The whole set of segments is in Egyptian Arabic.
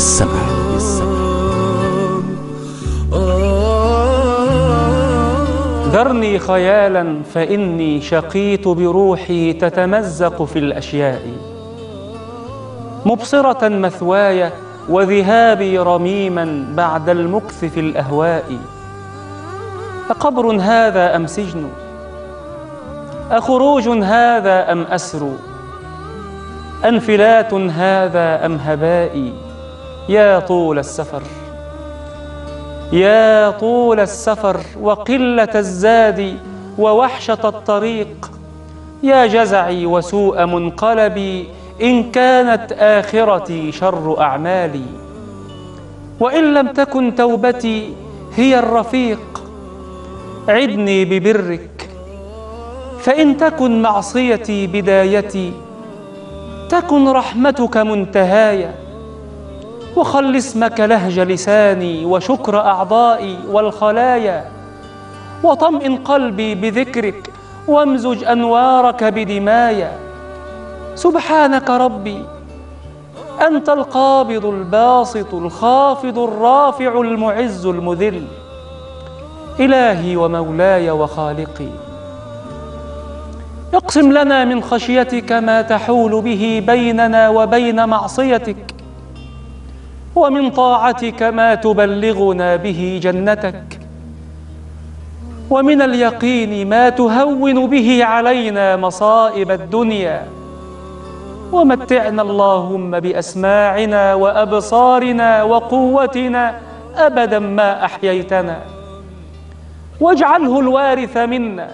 السماء. ذرني خيالا فإني شقيت بروحي تتمزق في الأشياء، مبصرة مثواي وذهابي رميما بعد المكث في الأهواء. أقبر هذا أم سجن؟ أخروج هذا أم أسر؟ أنفلات هذا أم هبائي؟ يا طول السفر، يا طول السفر، وقلة الزاد ووحشة الطريق. يا جزعي وسوء منقلبي إن كانت آخرتي شر أعمالي، وإن لم تكن توبتي هي الرفيق. عدني ببرك، فإن تكن معصيتي بدايتي تكن رحمتك منتهاي. وخل اسمك لهج لساني وشكر أعضائي والخلايا، وطمئن قلبي بذكرك وامزج أنوارك بدمايا. سبحانك ربي، أنت القابض الباسط الخافض الرافع المعز المذل، إلهي ومولاي وخالقي. اقسم لنا من خشيتك ما تحول به بيننا وبين معصيتك، ومن طاعتك ما تبلغنا به جنتك، ومن اليقين ما تهون به علينا مصائب الدنيا. ومتعنا اللهم بأسماعنا وأبصارنا وقوتنا أبدا ما أحييتنا، واجعله الوارث منا،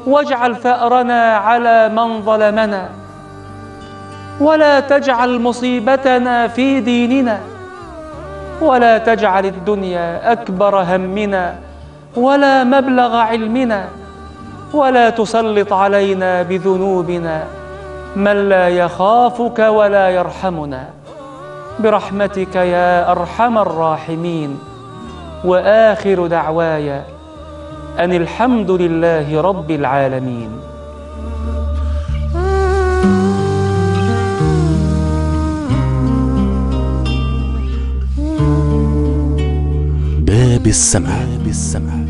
واجعل ثأرنا على من ظلمنا، ولا تجعل مصيبتنا في ديننا، ولا تجعل الدنيا أكبر همنا ولا مبلغ علمنا، ولا تسلط علينا بذنوبنا من لا يخافك ولا يرحمنا، برحمتك يا أرحم الراحمين. وآخر دعواي أن الحمد لله رب العالمين. باب السماء.